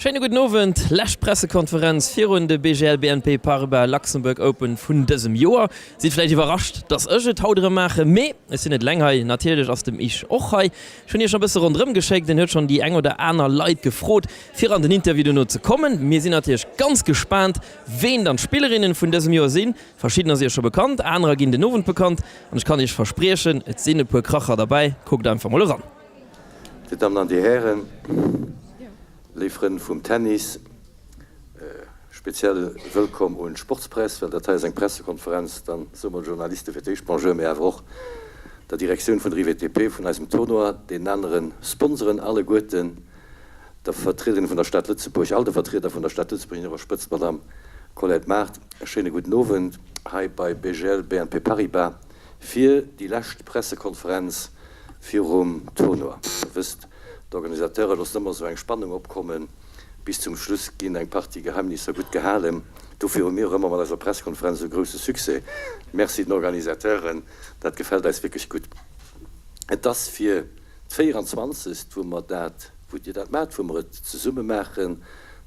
Schéine gudden Owend. Lescht Pressekonferenz virun de BGL BNP Paribas Luxembourg Open vun dësem Joer. Sidd vläicht iwwerrascht, dass ech et haut erëm maachen, mee ech sinn net eleng hei. Natierlech ass de Misch och hei. Ech hunn hie scho bësse ronderëm geschéckt. En huet schonn déi eng oder aner Leit gefrot, fir an den Interview dono ze kommen. Mir sinn natierlech ganz gespaant, ween dann d'Spillerinnen vun dësem Joer sinn. Verschiddener si jo scho bekannt, anerer ginn den Owend bekannt. An ech kann iech verspriechen, et sinn e puer Kracher derbäi. Kuckt einfach mol eran. Dir Dammen an Dir Hären, léif Frënn vum Tennis, speziell wëllkomm un d'Sportspress, well dat hei ass eng Pressekonferenz, dann soe mer de Journaliste fir d'éischt Bonjour, mee awer och der Direktioun vun der IWTP, vun eisem Tournoi, deenen anere Sponsoren alleguerten, der Vertriederin vun der Stad Lëtzebuerg, all de Vertrieder vun der Stad Lëtzebuerg, un hirer Spëtzt d'Madame Colette Mart. E schéine gudden Owend hei bei BGL BNP Paribas fir déi lescht Pressekonferenz virum Tournoi. Der wësst, d'Organisateure loossen ëmmer esou eng Spannung opkommen. Bis zum Schluss ginn eng Partie Geheimnisser gutt gehalen. Dofir hu mir och ëmmer mat eiser Pressekonferenz esou grousse Succès. Merci den Organisateuren, dat gefält eis wierklech gutt. Et ass fir d'24. Wou mer dat, wou Dir dat maacht, wou mer et zesumme maachen,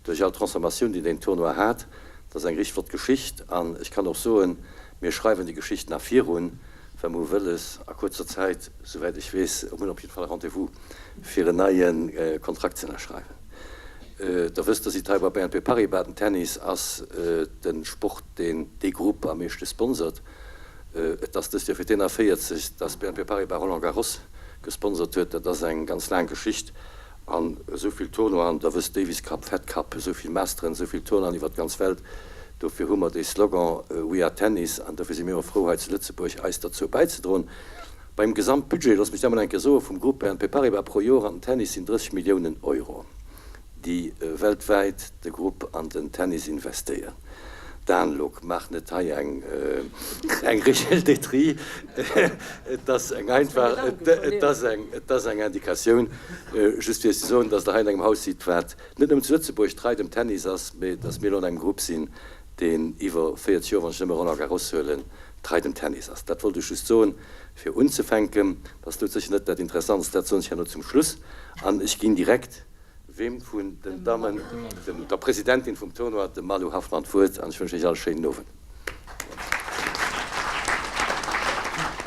duerch all Transformatioun, déi deen Tournoi hat. Dat ass eng richteg flott Geschicht an ech kann och soen, mir schreiwen déi Geschicht nach virun, well mer hu wëlles a kuerzer Zäit, souwäit ech weess, mir hunn op jidde Fall e Rendez-vous, fir en neie Kontrakt ze ënnerschreiwen. Der wësst, Der sidd hei bei BNP Paribas, den Tennis ass de Sport, deen dee Grupp am meeschte sponsert. Et ass dëst Joer fir d'41, dass BNP Paribas Roland Garros gesponsert huet. Dat ass eng ganz laang Geschicht. An esou vill Tournoien, der wësst, Davis Cup, Fed Cup, esou vill Masteren, esou vill Tournoien iwwer d'ganz Welt. Dofir hu mer dee Slogan We are Tennis an dofir si mir och frou hei zu Lëtzebuerg eis derzou bäizedroen. Beim Gesamtbudget, loosst mech dat mol eng Kéier soen, vum Grupp BNP Paribas pro Joer an den Tennis sinn 30 Milliounen Euro. déi weltwäit de Grupp an den Tennis investéieren. Dan, Luc, maach net hei eng eng Regeldetri, et ass eng einfach, et ass eng, et ass eng Indikatioun, just fir Iech ze soen, dass Der hei an engem Haus sidd, wat net nëmmen zu Lëtzebuerg trei dem Tennis ass, mee dass mir elo an engem Grupp sinn, deen iwwer 40 Joer, wann ech nëmme Roland Garros huelen, trei dem Tennis ass. Dat wollt ech just soen, fir unzefänken. Dat ass elo sécher net dat Interessantst, dat soen ech herno zum Schluss. An ech ginn direkt Weem vun den Dammen, der Presidentin vum Tournoi, dem Malou Haffmann, d'Wuert an ech wënschen Iech all e schéinen Owend.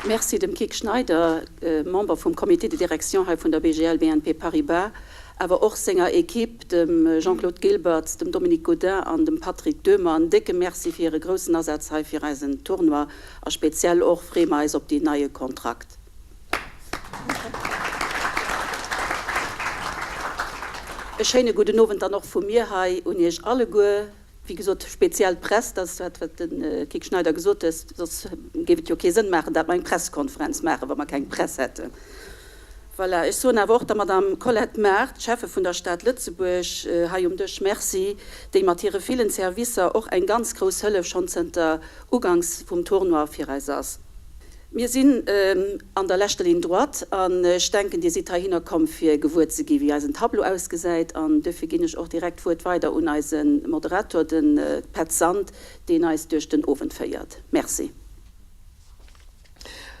Merci dem Kik Schneider, Member vum Comité de direction hei vun der BGL BNP Paribas, awer och senger Equipe, dem Jean-Claude Gilbertz, dem Dominique Godin an dem Patrick Döhmer en décke Merci fir hire groussen Asaz hei fir eisen Tournoi a speziell och freeë mer eis op deen neie Kontrakt. E schéine gudden Owend dann och vu mir hei un Iech alleguer. Wéi gesot, speziell d'Press, dat ass dat, wat de Kik Schneider gesot huet, soss géif et jo kee Sënn maachen, dat mer eng Pressekonferenz maachen, wa mer keng Press hätten. Voilà, ech soen awer och der Madame Colette Mart, Schäffe vun der Stad Lëtzebuerg, hei um Dësch Merci, déi mat hire villen Servicer och eng ganz grouss Hëllef schonn zënter uganks vum Tournoi fir eis ass. Mir sinn an der leschter Ligne droite an ech denken, Dir sidd heihinner komm, fir gewuer ze gi wéi eisen Tableau ausgesäit. An duerfir ginn ech och direkt d'Wuert weider un eise Moderator, de Petz Sand, deen eis duerch den Owend féiert. Merci.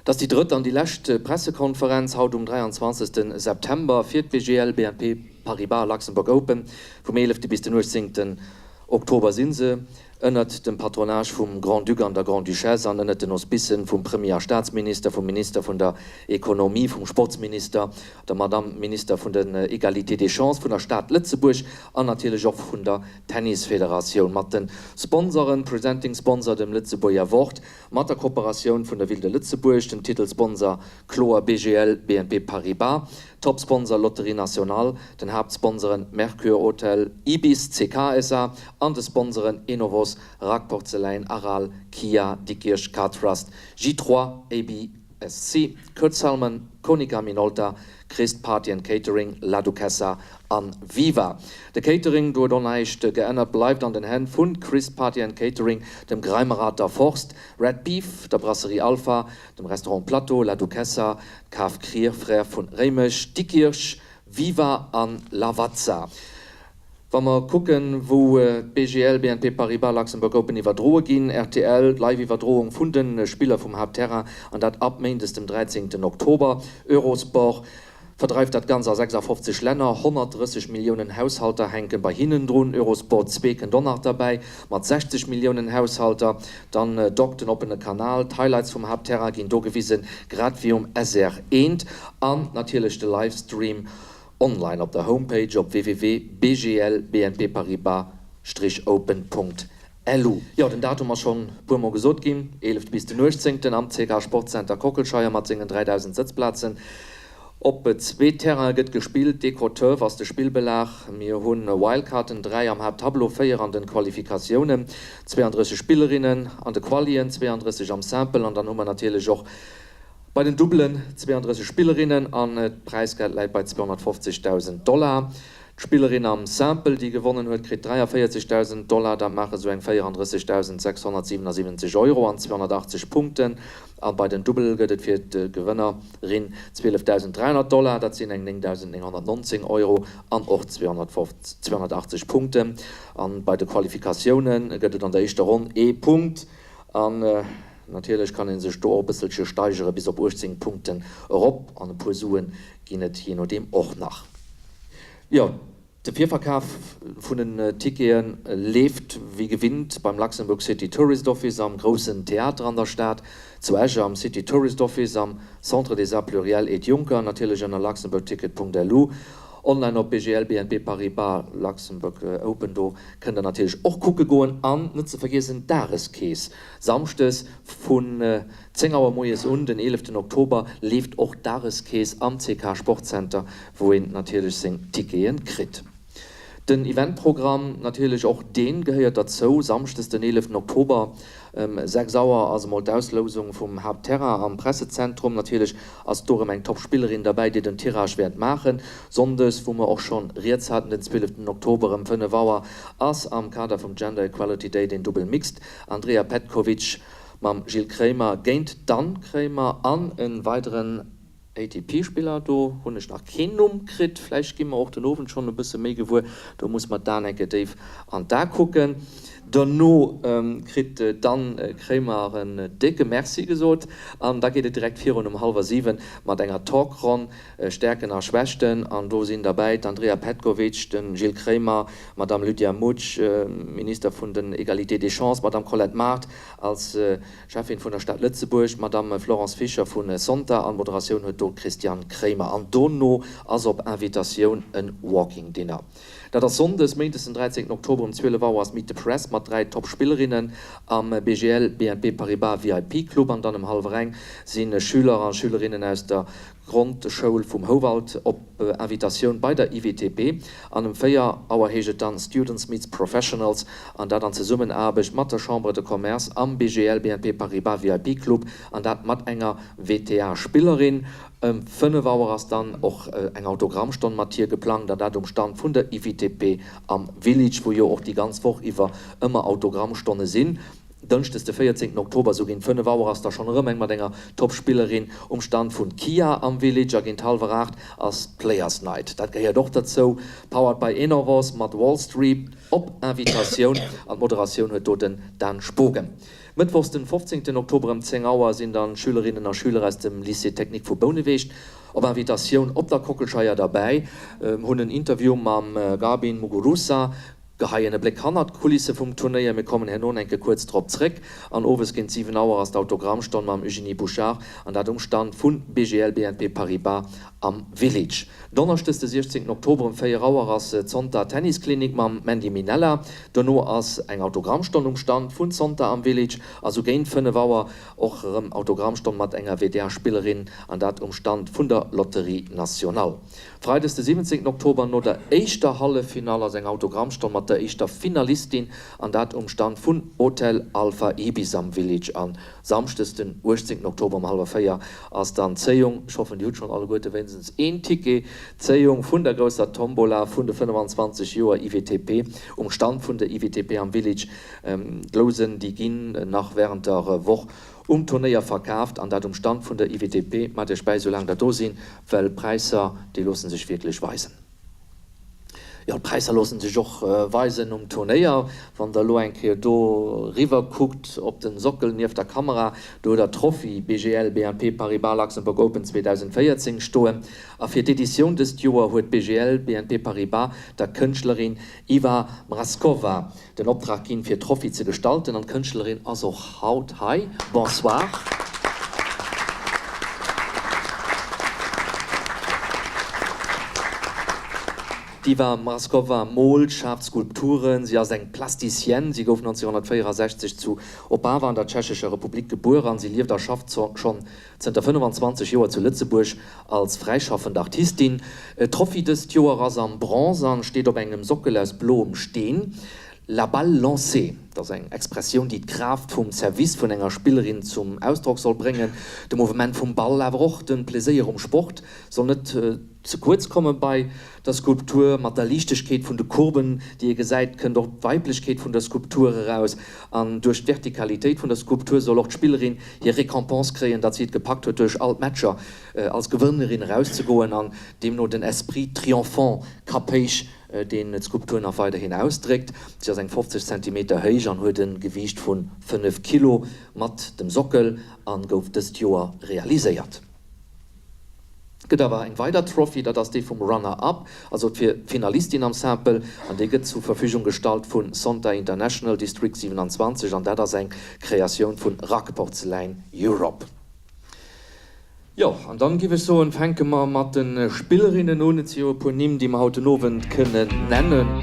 Et ass déi drëtt an déi lescht Pressekonferenz haut um 23 September fir d'BGL BNP Paribas Luxembourg Open. Vum 11 bis den 18 Oktober si se Ënnert dem Patronage vum Grand-Duc an der Grande-Duchesse an ënnert den Auspicen vum Premier a Staatsminister, vum Minister vun der Ekonomie, vum Sportsminister, der Madame Minister vun den Égalité des chances, vun der Stad Lëtzebuerg an natierlech och vun der Tennisfederatioun mat den Sponsoren, Presenting Sponsor dem Lëtzebuerger Wort, mat der Kooperatioun vun der Ville de Lëtzebuerg, den Titelsponsor kloer BGL BNP Paribas, Top Sponsor Lotterie Nationale, den Haaptsponsoren Mercure Hotel, Ibis, CK SA an de Sponsoren Enovos, Rack Porzeläin, Aral, Kia, Dikkirch, Cartrust, J3, ABSC, Kurt Salmon, Konica Minolta, Christ Party and Catering, La Duchessa an Viva. De Catering, do huet och näischt geännert, bleift an den Hänn vun Christ Party and Catering, dem Greimerater Forst, Red Beef, der Brasserie Alpha, dem Restaurant Plateau, La Duchessa, d'Cave Krier Frères vun Réimech, Dikkirch, Viva an Lavazza. Wa mer kucken, wou d'BGL, BNP Paribas Luxembourg Open iwwerdroe ginn, rtl, d'Live-Iwwerdroung vun de Spiller vum Haaptterrain, an dat ab méindes dem 13 Oktober, Eurosport. Verdreift dat Ganz a 56 Länner, 130 Milliounen Haushalter hänke bei hinnen drun. Eurosport 2 kënnt och nach derbäi mat 60 Milliounen Haushalter. Dann Doc, den oppene Kanal, d'Highlights vum Haaptterrain ginn do gewisen, grad wéi um SR 1 an natierlech de Livestream online op der Homepage op www.bglbnpparibas-open.lu. Lu. Jo, den Datum ass schonn e puer mol gesot ginn, 11 bis den 18 am CK Sportcenter Kockelscheier mat sengen 3.000 Sëtzplazen. Op zwee Terraine gëtt gespillt, Deco Turf ass de Spillbelag. Mir hu Wildcarden, 3 am Haapttableau, 4 an den Qualifikatiounen, 32 Spillerinnen an de Qualien, 32 am Simple an dann hu mer natierlech och bei den Dubbelen 32 Spillerinnen an d'Präisgeld läit bei 250.000 Dollar. D'Spillerin am Simple, déi gewonnen huet, kritt 43.000 Dollar, dat maache sou eng 34.677 Euro an 280 Punkten. A bei den Dubbel gëtt et fir d'Gewënnerin 12.300 Dollar, dat sinn eng 9.919 Euro an och 280 Punkten. A bei de Qualifikatioune gëtt et an der éischter Ronn ee Punkt. An natierlech kann ee sech do och e bësselche steigere bis op 18 Punkten erop. An e puer Sue ginn et jee nodeem och nach. Jo, de Virverkaf vun den Tickete leeft wéi gewinnt beim Luxembourg City Tourist Office am Groussen Theater an der Stad, zu Esch am City Tourist Office, am Centre des Arts Pluriels Ed Juncker, natierlech ënner luxembourgticket.lu, online op BGL BNP Paribas Luxembourg Open, do kënnt der natierlech och kucke goen. An net ze vergiessen d'Dageskeess Samschdes vun 10 Auer moies un, den 11 Oktober, leeft och d'Dageskeess am CK Sportcenter, wou een natierlech seng Ticketen kritt. Den Eventprogramm, natierlech och deen gehéiert derzou. Samschdes den 11 Oktober ëm 6 Auer ass emol d'Auslousung vum Haaptterrain am Pressezentrum. Natierlech ass do erëm eng top Spillerin derbäi, déi den Tirage wäert maachen. Sonndes, wou mer och schonn rieds haten, den 12 Oktober ëm 5 Auer ass am Kader vum Gender Equality Day den Dubbel Mixed. Andrea Petkovic mam Gilles Kremer géint d'Anne Kremer an e weideren ATP-Spiller. Do hunn ech nach keen Numm kritt. Vläicht gi mer och den Owend schonn e bësse méi gewuer. Do muss mer d'Anne enke déif an d'A kucken. Dono kritt d'Anne Kremer en décke Merci gesot an da geet et direkt virun um hallwer 7 mat enger Talkronn Stärken a Schwächten. An do sinn derbäi d'Andrea Petkovic, de Gilles Kremer, d'Madame Lydia Mutsch, Minister vun den Égalité des chances, d'Madame Colette Mart als Schäffin vun der Stad Lëtzebuerg, d'Madame Florence Fischer vu Zonta an d'Moderatioun huet do d'Christiane Kremer. An dono ass op Invitatioun e Walking Dinner. Dat ass Sonndes, Méindes den 13 Oktober um 12 Auer ass Meet the Press mat 3 Top Spillerinnen am BGL BNP Paribas VIP Club an dann um hallwer eng si Schüler a Schülerinnen aus der Grondschoul vum Houwald op Invitatioun bei der IWTP an um 4 Auer heescht et dann Students meets Professionals an dat an Zesummenaarbecht mat der Chambre de Commerce am BGL BNP Paribas VIP Club an dat mat enger WTA Spillerin. Ëm 5 Auer ass dann och eng Autogrammstonn mat hir geplangt an dat um Stand vun der IWTP am Village, wou jo och déi ganz Woch iwwer ëmmer Autogrammstonne sinn. Dënschdes de 14 Oktober sou géint 5 Auer ass da schonn erëm eng mat enger Top-Spillerin um Stand vun Kia am Village a géint hallwer 8 ass d'Players Night. Dat gehéiert och derzou. Powered by Enovos mat Wall Street op Invitatioun an d'Moderatioun huet do den Dan Spogen. Mëttwochs den 15 Oktober ëm 10 Auer sinn dann d'Schülerinnen a Schüler aus dem Lycée Technique vu Bouneweg op Invitatioun op der Kockelscheier derbäi, hunn en Interview mam Garbin Muguruza Geheien e Bléck hannert d'Kulisse vum Turnéier, mir kommen herno enke kuerz drop zréck. An owes géint 7 Auer ass d'Autogrammstonn mam Eugénie Bouchard an dat um Stand vu BGL BNP Paribas am Village. Donneschdes de 16 Oktober um 4 Auer ass d'Zonta Tennis Clinic mam Mandy Minella. Dono ass eng Autogrammstonn um Stand vun Zonta am Village a sou géint 5 Auer och erëm Autogrammstonn mat enger WTA-Spillerin an dat um Stand vun der Lotterie Nationale. Freides de 17 Oktober no der éischter Halleffinall ass eng Autogrammstonn mat der éischter Finalistin an dat um Stand vun Hotel Alpha Ibis am Village an Samschdes den 18 Oktober um hallwer 4 ass dann d'Zéiung, ech hoffen dir hutt schonn alleguerte wéinstens een Ticket, d'Zéiung vun der grousser Tombola vun de 25 Joer IWTP um Stand vun der IWTP am Village. D'Lousen déi ginn nach während der Woch Um Turnéier verkaaft an dat um Stand vun der IWTP. Maacht iech bäi soulaang der do sinn, well Präisser déi loossen sech wierklech weisen. Jo, d'Präisser loossen sech och weisen um Turnéier. Wann der elo eng Kéier do riwwer kuckt op den Sockel nieft der Kamera, do hutt der d'Trophy BGL BNP Paribas Luxembourg Open 2014 stoen. A fir d'Editioun dëst Joer huet d'BGL BNP Paribas der Kënschtlerin Iva Mrazkova den Optrag ginn, fir d'Trophy ze gestalten. An d'Kënschtlerin ass och haut hei. Bonsoir. D'Iva Mrazkova moolt, schaaft Skulpturen. Si ass eng Plasticienne. Si gouf 1964 zu Opava an der Tschechescher Republik gebuer an si lieft a schafft schonn Zënter 25 Joer zu Lëtzebuerg als fräischaffend Artistin. D'Trophy dëst Joer ass am Bronze an steet op engem Sockel aus bloem Steen. La balle lancée, dat ass eng Expressioun, déi d'Kraaft vum Service vun enger Spillerin zum Ausdrock soll bréngen. De Mouvement vum Ball, awer och de Pleséier um Sport soll net ze kuerz komme bei der Skulptur. Mat der Liichtegkeet vun de Courben, déi ee gesäit, kënnt och d'Weiblechkeet vun der Skulptur eraus. An duerch d'Vertikalitéit vun der Skulptur soll och d'Spillerin hir Récompense kréien, datt si et gepackt huet, duerch all d'Matcher als Gewënnerin erauszegoen an deemno den Esprit triomphant kapphéich, deen d'Skulptur nach weiderhin ausdréckt. Si ass eng 50 Zentimeter héich an huet e Gewiicht vu 5 Kilo mat dem Sockel a gouf dëst Joer realiséiert. Et gëtt awer eng weider Trophy, dat ass déi vum Runner-Up, also fir d'Finalistin am Simple, an déi gëtt zur Verfügung gestallt vu Sonta International, District 27, an dat ass eng Kreatioun vu Rack Porzeläin Europe. Jo, an dann giff ech soen, fänke mer mat de Spillerinnen un. Et si jo e puer Nimm, déi mer haut den Owend kënnen nennen.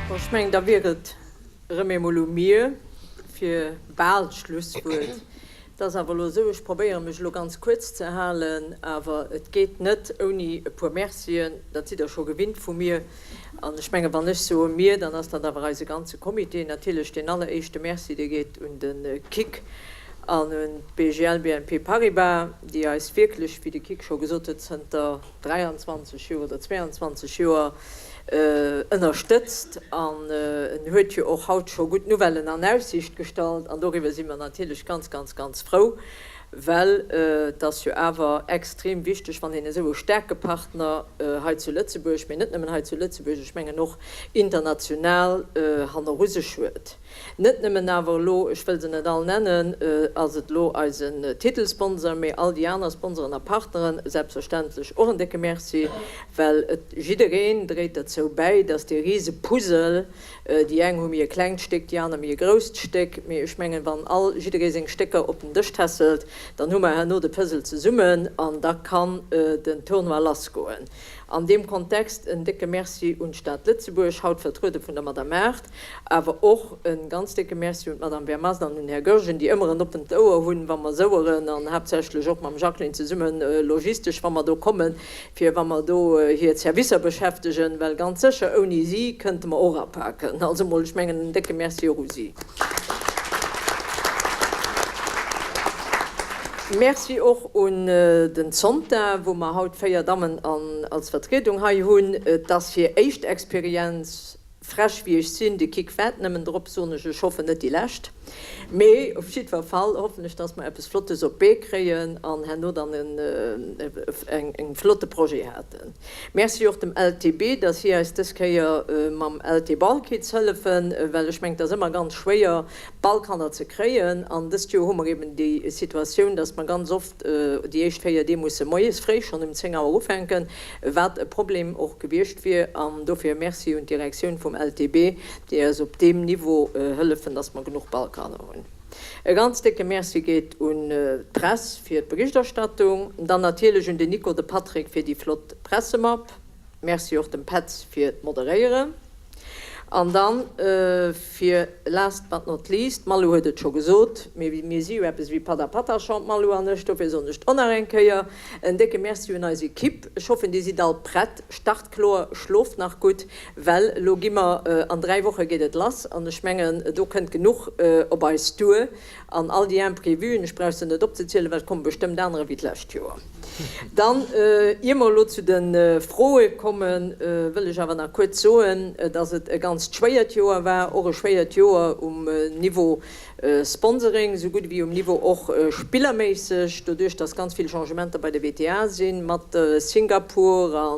Bon, ech mengen, da wier et erëm eemol u mir fir bal d'Schlusswuert. Et ass awer elo esou, ech probéiere mech elo ganz kuerz ze halen, awer et geet net ouni e puer Mercien. Dat sidd Der scho gewinnt vu mir. An ech mengen, wann ech soe mir, dann ass dat awer eise ganze Comité. Natierlech deen alleréischte Merci, dee geet un de Kik an un d'BGL BNP Paribas, déi eis wierklech, wéi de Kik scho gesot huet, zënter 23 Joer oder 22 Joer ënnerstëtzt. An en huet jo och haut scho gutt Nouvellen an Aussiicht gestallt. An doriwwer si mer natierlech ganz, ganz, ganz frou, well et ass jo awer extrem wichteg, wann een esou e staarke Partner hei zu Lëtzebuerg, mee net nëmmen hei zu Lëtzebuerg, ech mengen och international, hanneru sech huet. Net nëmmen awer elo, ech wëll se net all nennen, ass et elo eisen Titelsponsor, mee all déi aner Sponsoren a Partneren selbstverständlech och en décke Merci, well et jiddereen dréit derzou bäi, dass dee rise Puzzle, Déi eng hu méi e klengt Stéck, déi aner méi e grousst Stéck. Mee ech mengen, wann all jidderee seng Stécker op den Dësch tässelt. Dann hu mer herno de Puzzle zesummen an da kann den Tournoi lassgoen. An deem Kontext en décke Merci un d'Stad Lëtzebuerg, haut vertruede vun der Madame Mart, awer och e ganz décke Merci un d'Madame Vermast an den Här Goergen, déi ëmmer en oppent Ouer hunn, wa mer soueren, an haaptsächlech och mam Jacqueline zesummen logistesch, wa mer do kommen, fir wa mer do hir Servicer beschäftegen, well ganz sécher, ouni si kënnte mer och apaken. Also mol, ech mengen, en décke Merci och u si. Merci och un den Zonta, wou mer haut 4 Dammen als Vertriedung hei hunn. Et ass hir éischt Experienz. Frech wéi ech sinn, de Kik waart nëmmen drop, soen ech, ech hoffen net déi lescht, mee op jiddwer Fall hoffen ech, dass mer eppes Flottes op d'Bee kréien an herno dann en flotte Projet haten. Merci och dem LTB, dass si eis dës Kéier mam LT Ballkids hëllefen, well ech mengen, et ass ëmmer ganz schwéier Ballkanner ze kréien an dëst Joer hu mer eben déi Situatioun, dass mer ganz oft déi éischt 4 Dee musse moies fréi schonn um 10 Auer ufänken, wat e Problem och gewiescht wier. An dofir e Merci un d'Direktioun vum LTB, déi eis op deem Niveau hëllefen, dass mer genuch Ballkanner hunn. E ganz décke Merci geet un d'Press fir d'Berichterstattung, dann natierlech un den Nico, de Patrick fir déi flott Pressemapp. Merci och dem Petz fir d'Moderéieren. An dann fir last but not least, d'Malou huet et scho gesot, mee mir si jo eppes ewéi Patt a Patachon, d'Malou an ech, dofir soen ech et och nach eng Kéier, en décke Merci un eis Equipe. Ech hoffen, dir sidd all prett, startkloer, schlooft nach gutt, well elo gi mer, an 3 Woche geet et lass an ech mengen, do kënnt genuch op eis duer. An all déi Imprévuen, ech brauch se net opzezielen, well et komme bestëmmt anerer wéi d'lescht Joer. Dann, ier mer elo zu de Froe kommen, wëll ech awer nach kuerz soen, dass et e ganzt schwéiert Joer war, och e schwéiert Joer um Niveau Sponsoring, esou gutt ewéi um Niveau och spillerméisseg, doduerch dass ganz vill Changementer bei de WTA sinn, mat Singapur a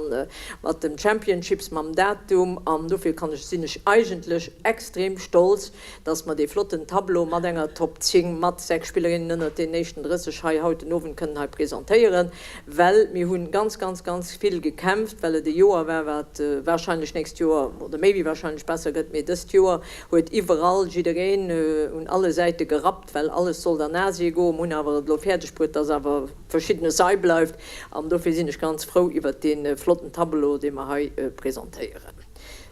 mat dem Championships, mam Datum. An dofir kann ech, sinn ech eigentlech extrem stolz, dass mer dee flotten Tableau mat enger Top 10 mat 6 Spillerinnen ënnert deenen éischten 30 hei haut den Owend kënnen hei presentéieren, well mir hu ganz, ganz, ganz vill gekämpft, well et e Joer war, wat wahrscheinlech nächst Joer oder méi wéi wahrscheinlech besser gëtt, mee dëst Joer huet iwwerall jiddereen un alle Säite gerappt, well alles sollt an Asie goen. Mir hunn awer et elo fäerdeg bruet, dass awer Verschiddenes hei bleift an dofir sinn ech ganz frou iwwert dee flotten Tableau, dee mer hei presentéieren.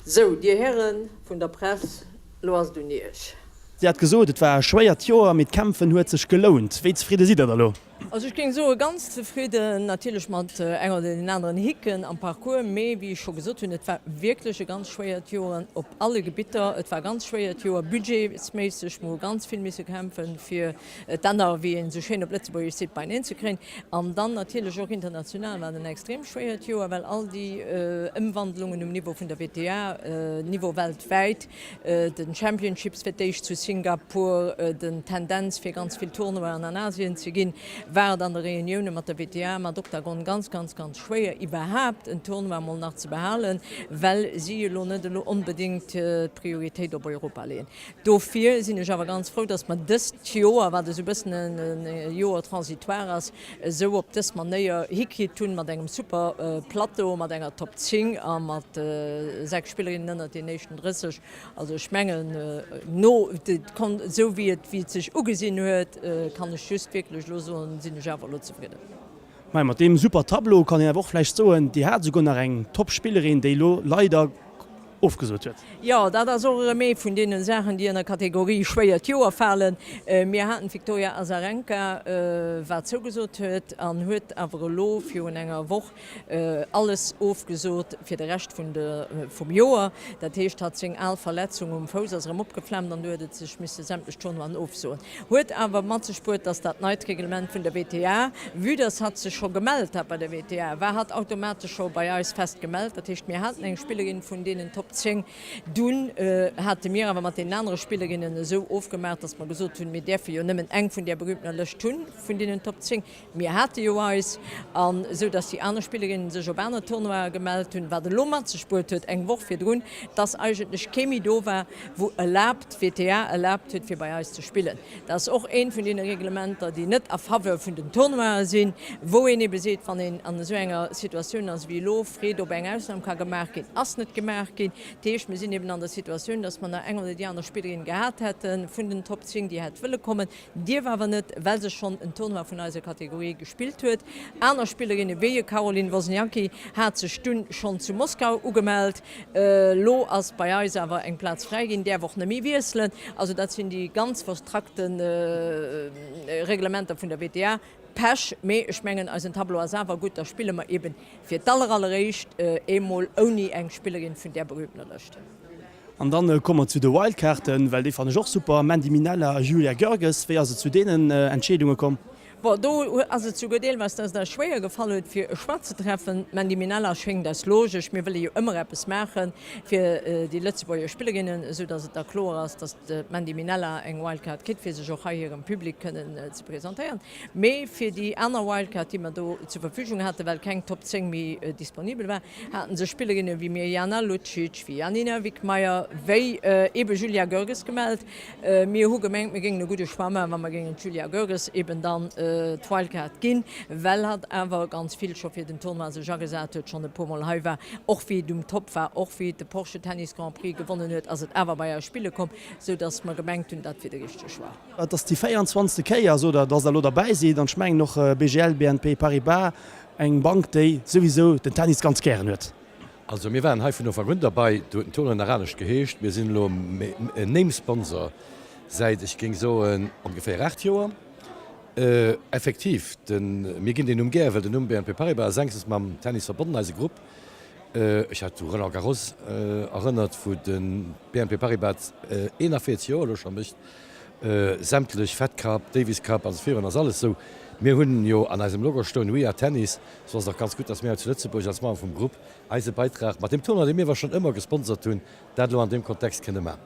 Sou, Dir Häre vun der Press, Lo ass et un Iech. Dir hat gesot, et war e schwéiert Joer, mee d'Kämpfen huet sech gelount. Wéi zefridde sidd Der da lo? Also ech géing soe ganz zefridden, natierlech mat enger oder den aneren Hicken am Parcours, mee wéi ech scho gesot hunn, et war wierklech e ganz schwéiert Joer op alle Gebitter. Et war e ganz schwéiert Joer budgetsméisseg, mer hu ganz vill misse kämpfen, fir d'Enner, wéi een esou schéin op Lëtzebuergesch seet, beineen ze kréien. An dann natierlech och international war et en extrem schwéiert Joer, well all déi Ëmwandlungen um Niveau vun der WTA, Niveau weltwäit, den Championships fir d'éischt zu Singapur, den Tendenz fir ganz vill Tournoien an Asien ze ginn, war et an de Reunioune mat der WTA, mat Octagon ganz, ganz, ganz schwéier iwwerhaapt en Tournoi mol nach ze behalen, well si elo net elo onbedéngt d'Prioritéit op Europa leeën. Dofir sinn ech awer ganz frou, dass mer dëst Joer, wat esou e bëssen e Joer transitoire ass, esou op dës Manéier hikritt hunn, mat engem super Plateau, mat enger Top 10 a mat 6 Spillerinnen ënnert den éischten 30. Also ech mengen, no esou wéi et wéi et sech ugesinn huet, kann ech just wierklech elo soen, sinn ech awer elo zefridden. Majo, mat deem super Tableau kann een awer och vläicht soen, Dir hat esouguer nach eng Top-Spillerin, déi elo leider ofgesot huet. Jo, dat ass och erëm ee vun deene Saachen, déi ënner Kategorie schwéiert Joer falen. Mir haten d'Victoria Azarenka, wat zougesot huet, an huet awer elo virun enger Woch alles ofgesot fir de Rescht vun de vum Joer. Dat heescht, hatt seng al Verletzung um Fouss ass erëm opgeflaamt an du huet et sech misse sämtlech Tournoien ofsoen. Huet awer mat sech bruet, dass dat neit Reglement vun der WTA, vue dass hatt sech scho gemellt hat bei der WTA, war hatt automatesch scho bei eis fest gemellt. Dat heescht, mir haten eng Spillerin vun deenen Top 10. Dunn hate mir awer mat deenen anere Spillerinnen esou ofgemaach, dass mer gesot hunn, mir däerfe jo nëmmen eng vun där berühmtener Lëscht hunn, vun deenen Top 10. Mir hate jo eis, an esou dass déi aner Spillerinnen sech op aner Tournoie gemellt hunn, wat elo mat sech bruet huet, eng Woch virdrun, dass eigentlech kee méi do war, wou erlaabt, d'WTA erlaabt huet, fir bei eis ze spillen. Dat ass och eent vun deene Reglementer, déi net a Faveur vun den Tournoie sinn, wou een ebe seet, wann een an esou enger Situatioun ass wéi elo, freet, ob eng Ausnam ka gemaach ginn. Ass net gemaach ginn. Dat heescht, mir sinn eben an der Situatioun, dass mer nach eng oder déi aner Spillerin gehat hätte vun den Top 10, déi hätt wëlle kommen, dierf awer net, well se schonn en Tournoi vun eiser Kategorie gespillt huet. Aner Spillerinne wéi e Caroline Wozniacki hat sech dunn schonn zu Moskau ugemellt. Elo ass bei eis awer eng Plaz fräi ginn, däerf och net méi wiesselen. Also dat sinn déi ganz vertrackte Reglementer vun der WTA. Pech, mee ech mengen eisen Tableau ass awer gutt, da spille mer eben fir d'alleralleréischt eemol ouni eng Spillerin vun där berühmtener Lëscht. An dann komme mer zu de Wildcarten, well déi fannen ech och super, Mandy Minella a Julia Görges. Wéi ass et zu deenen Entscheedunge komm? Bon, do ass et souguer deelweis, dass et eis schwéier gefall huet fir e Choix ze treffen. D'Mandy Minella schéngt eis logesch, mir wëlle jo ëmmer eppes maache fir déi Lëtzebuerger Spillerinnen, esou dass et da kloer ass, dass d'Mandy Minella eng Wildcard kritt, fir sech och hei hirem Public kënnen ze presentéieren. Mee fir déi aner Wildcard, déi mer do zur Verfügung haten, well keng Top 10 méi disponibel war, haten sech Spillerinne wéi Mirjana Lucic, wéi Yanina Wickmayer, wéi eebe Julia Görges gemellt. Mir hu gemengt, mir géingen e gudde Choix maachen, wa mer géingen d'Julia Görges eeben dann d'Wildcard ginn, well hatt awer ganz vill scho fir den Tournoi sech agesat huet, schonn e puermol hei war, och wéi et um Top war, och wéi et de Porsche Tennis Grand Prix gewonnen huet, ass et awer bei eis spille komm, sou datt mer gemengt hunn, dat wier de richtege Choix. Et ass déi 24. Kéier, sot Der, dass Der elo derbäi sidd. An ech mengen och BGL, BNP Paribas, eng Bank, déi souwisou den Tennis ganz gären huet. Also mir waren hei vun Ufank un derbei, do huet den Tournoi nach anescht geheescht. Mir sinn elo en Name Sponsor säit, ech géing soen, ongeféier 8 Joer. Effektiv, mir ginn deen Numm gär, well den Numm BNP Paribas ass engstens mam Tennis verbonnen, eise Grupp. Ech hat u Roland Garros erënnert, wou de BNP Paribas 41 Joer elo scho mécht. Sämtlech Fed Cup, Davis Cup, also virun ass alles esou. Mir hunn jo an eisem Logo stoen We are Tennis. Sou ass et och ganz gutt, dass mir hei zu Lëtzebuerg als Member vum Grupp eise Beitrag mat deem Tournoi, dee mir awer schonn ëmmer gesponsert hunn, dat elo an deem Kontext kënne man.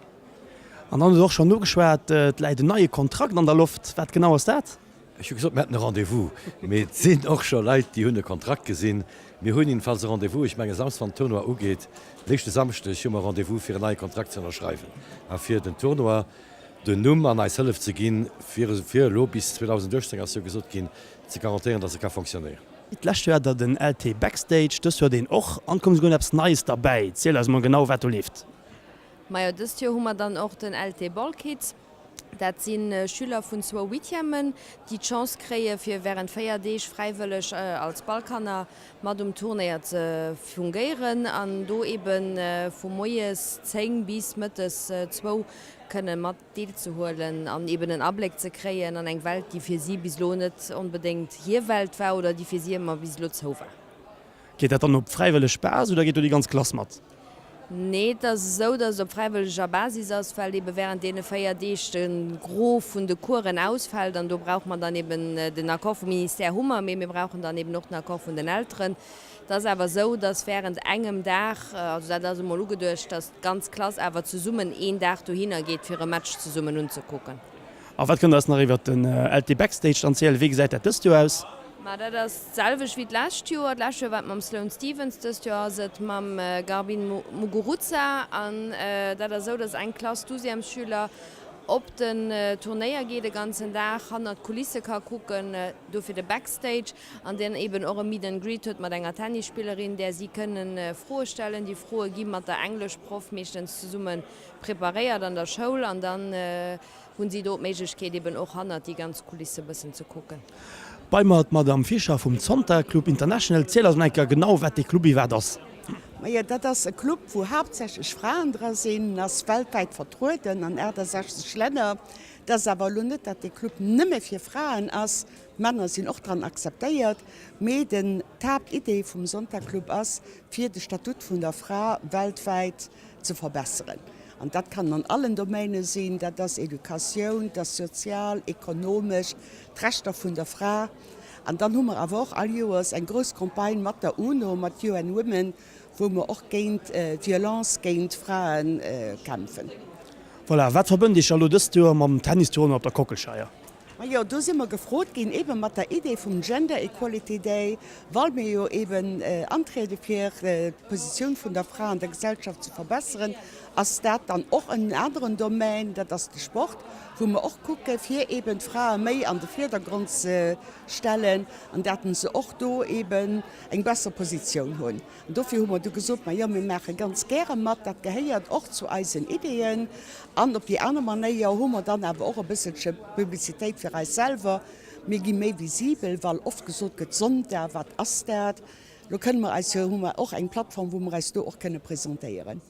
An dann hutt Der och schonn ugeschwat, et läit en neie Kontrakt an der Loft. Wat genau ass dat? Ech hu gesot, mir hätten e Rendez-vous, mee et sinn och scho Leit, déi hunn e Kontrakt gesinn. Mir hunn jiddefalls e Rendez-vous, ech menge Samsd, wann den Tournoi ugeet, nächste Samschdeg hu mer Rendez-vous, fir en neie Kontrakt ze ënnerschreiwen a fir den Tournoi den Numm an eis Hëllef ze ginn, fir fir elo bis 2018, ass jo gesot ginn, ze garantéieren, datt e ka fonctionnéieren. D'lescht Joer hat der den LT Backstage, dëst Joer deen och, an et koum esouguer nach eppes Neies derbäi. Ziel eis mol genau, wat do leeft. Majo, dëst Joer hu mer dann och den LT Ball Kids. Dat si Schüler vun zwou Huitièmen, déi d'Chance kréie fir wärend 4 Deeg fräiwëlleg als Ballkanner mat um Turnéier ze fungéieren an do ebe vu moies 10 bis mëttes zwou kënne mat deelzehuelen an eben en Abléck ze kréien an eng Welt, déi fir si bis elo net onbedéngt hir Welt war oder déi fir si ëmmer bis elo zou war. Geet dat dann op fräiwëlleg Base oder geet do déi ganz Klass mat? Nee, et ass esou, datt et op fräiwëlleger Basis ass, well ebe während deene 4 Deeg de Gros vun de Coursen ausfält. An do brauche mer dann eben den Accord vum Ministère hu mer, mee mir brauchen dann eben och den Accord vun den Elteren. Et ass awer esou, datt während engem Dag, also dat ass emol ugeduecht, datt d'ganz Klass awer zesummen een Dag dohinner geet, fir e Match zesummen unzekucken. A wat kënnt Der eis nach iwwert den LT Backstage dann zielen? Wéi gesäit dat dëst Joer aus? Ma dat ass d'selwecht wéi d'lescht Joer. D'lescht Joer war et mam Sloane Stephens, dëst Joer ass et mam Garbine Muguruza. An dat ass esou, datt eng Klass Douzièmesschüler op den Turnéier geet e ganzen Dag, hannert d'Kulisse ka kucken, dofir de Backstage, an deen eben och e Meet and Greet huet mat enger Tennisspillerin, där si kënne Froe stellen. Déi Froe gi mat der Engleschproff meeschtens zesumme preparéiert an der Schoul an dann hunn si do d'Méiglechkeet eben och hannert déi ganz Kulisse bëssen ze kucken. Bei mer d'Madame Fischer vum Zonta Club International. Ziel eis mol eng Kéier genau wat dee Club iwwerhaapt ass. Majo, dat ass e Club wou haaptsächlech Fraen dra sinn, en ass weltwäit vertrueden an 68 Länner. Et ass awer elo net, dat dee Club nëmme fir Fraen ass, Männer sinn och dran akzeptéiert, mee den d'Haaptidee vum Zonta Club ass fir de Statut vun der Fra weltwäit ze verbesseren. An dat kann an allen Domaine sinn, dat ass Educatioun, dat ass sozial, ekonomesch, d'Rechter vun der Fra. An dann hu mer awer och all Joers eng grouss Campagne mat der UNO, mat UN Women, wou mer och géint d'Violence géint Frae kämpfen. Voilà, wat verbënnt Iech da lo dëst Joer mam Tennistournoi op der Kockelscheier? Majo, do si mer gefrot ginn, eebe mat der Idee vum Gender Equality Day, well mir jo eeben antriede fir d'Positioun vun der Fra an der Gesellschaft ze verbesseren, ass dat dann och en aneren Domän, dat ass de Sport, wou mer och kucke fir eeben d'Frae méi an de Virdergrond ze stellen an dat se och do eeben eng besser Positioun hunn. An dofir hu mer du gesot, Ma jo, mir maache ganz gäre mat, dat gehéiert och zu eisen Ideeën. An op déi aner Manéier hu mer dann awer och e bësselche Publicitéit fir eis selwer. Mir gi méi visibel, well oft gesot gëtt, Zonta, wat ass dat? Lo kënne mer eis jo, hu mer och eng Plattform, wou mer eis do och kënne presentéieren.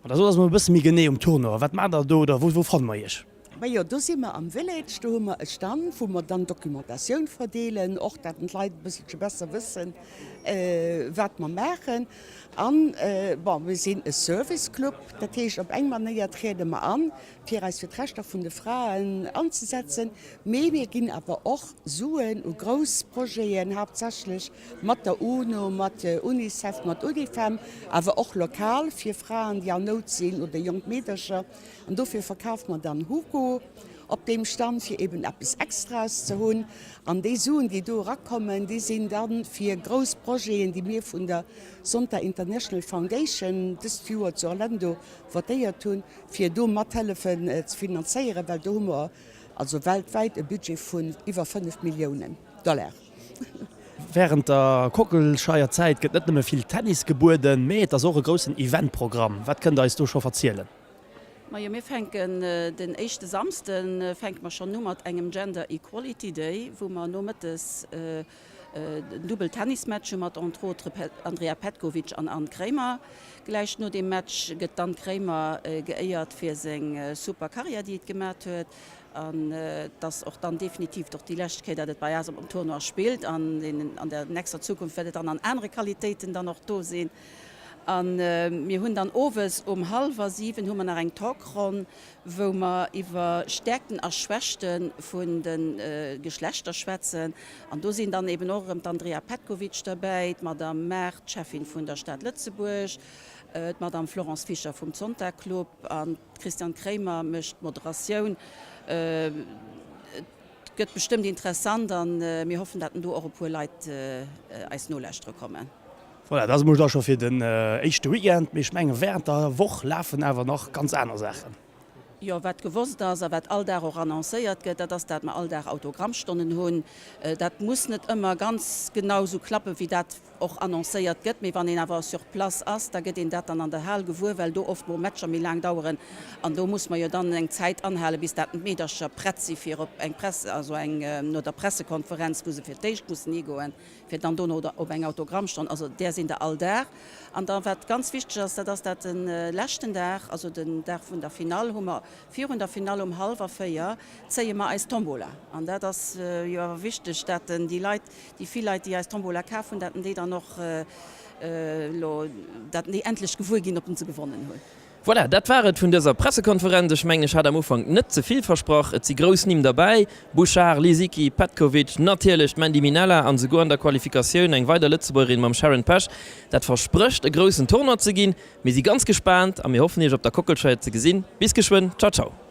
Ma da sot eis mol e bësse méi genee um Tournoi, wat maacht der do oder wou fanne mer iech? Majo, do si mer am Village, do hu mer e Stand, wou mer dann Documentatioun verdeelen, och dat d'Leit e bësselche besser wëssen, wat mer maachen. An, bon, mir sinn e Service Club, dat heescht, op eng Manéier triede mer an, fir eis fir d'Rechter vun de Fraen anzesetzen, mee mir ginn awer och Suen u grouss Projeten, haaptsächlech mat der UNO, mat UNICEF, mat UNIFEM, awer och lokal fir Fraen, déi an Nout sinn oder jonk Meedercher. An dofir verkafe mer dann Hugo op deem Stand, fir eben eppes Extraes ze hunn. An déi Suen, déi do erakommen, déi sinn da fir grouss Projeten, déi mir vun der Zonta International Foundation dëst Joer zu Orlando votéiert hunn, fir do mathëllefen ze finanzéieren, well do hu mer also weltwäit e Budget vun iwwer 5 Milliounen Dollar. Wärend der Kockelscheierzäit gëtt net nëmme vill Tennis gebueden, mee et ass och e groussen Eventprogramm. Wat kënnt der eis do scho verzielen? Majo, mir fänken den éischte Samsde fänke mer schonn u mat engem Gender Equality Day, wou mer nomëttes en Dubbel Tennismatch hu mat entre autres Andrea Petkovic an Anne Kremer. Gläich no deem Match gëtt d'Anne Kremer geéiert fir seng super Karriär, déi et gemat huet. An et ass och dann definitiv och déi lescht Kéier, datt et bei eis op dem Tournoi spillt. An an der nächster Zukunft wäert et dann an anere Qualitéiten dann och do sinn. A mir hunn dann owes um hallwer 7 hu mer nach eng Talkronn, wou mer iwwer Stäerkten a Schwächte vun de Geschlechter schwätzen. An do sinn dann eben och erëm d'Andrea Petkovic derbäi, d'Madame Maart, d'Schäffin vun der Stad Lëtzebuerg, d'Madame Florence Fischer vum Zonta Club an d'Christiane Kremer mécht d'Moderatioun. Et gëtt bestëmmt interessant an mir hoffen, dat do och e puer Leit eis nolauschtere kommen. Voilà, dat ass emol da scho fir den éischte Weekend, mee ech menge während der Woch lafen awer nach ganz aner Saachen. Jo, wat gewosst ass a wat all Dag och annoncéiert gëtt, dat ass, dat mer all Dag Autogrammstonnen hunn. Dat muss net ëmmer ganz genau esou klappen, wéi dat och annoncéiert gëtt, mee wann een awer sur place ass, da gëtt een dat dann an der Hal gewuer, well do oft mol Matcher méi laang daueren an do muss mer jo dann eng Zäit anhalen, bis dat d'Meedercher prett si fir op eng Presse, also eng no der Pressekonferenz, wou se fir d'éischt mussen higoen, fir dann dono op eng Autogrammstonn. Also där sinn der all Dag. An da wat ganz wichteg ass, dat ass dat de leschten Dag, also den Dag vun der Finall, hu mer Virun der Finall um hallwer 4 zéie mer eis Tombola. An dat ass jo awer wichteg, dat déi Leit, déi vill Leit, déi eis Tombola kaf hunn, dat déi dann och elo, dat déi endlech gewuer ginn, ob se gewonnen hunn. Voilà, dat war et vun dëser Pressekonferenz. Ech mengen, ech hat am Ufank net ze vill versprach. Et si grouss Nimm derbäi, Bouchard, Lisicki, Petkovic, natierlech d'Mandy Minella an esouguer an der Qualifikatioun eng weider Lëtzebuergerin mam Sharon Pesch. Dat versprécht e groussen Tournoi ze ginn. Mir si ganz gespaant a mir hoffen iech op der Kockelscheier ze gesinn. Bis geschwënn, ciao ciao.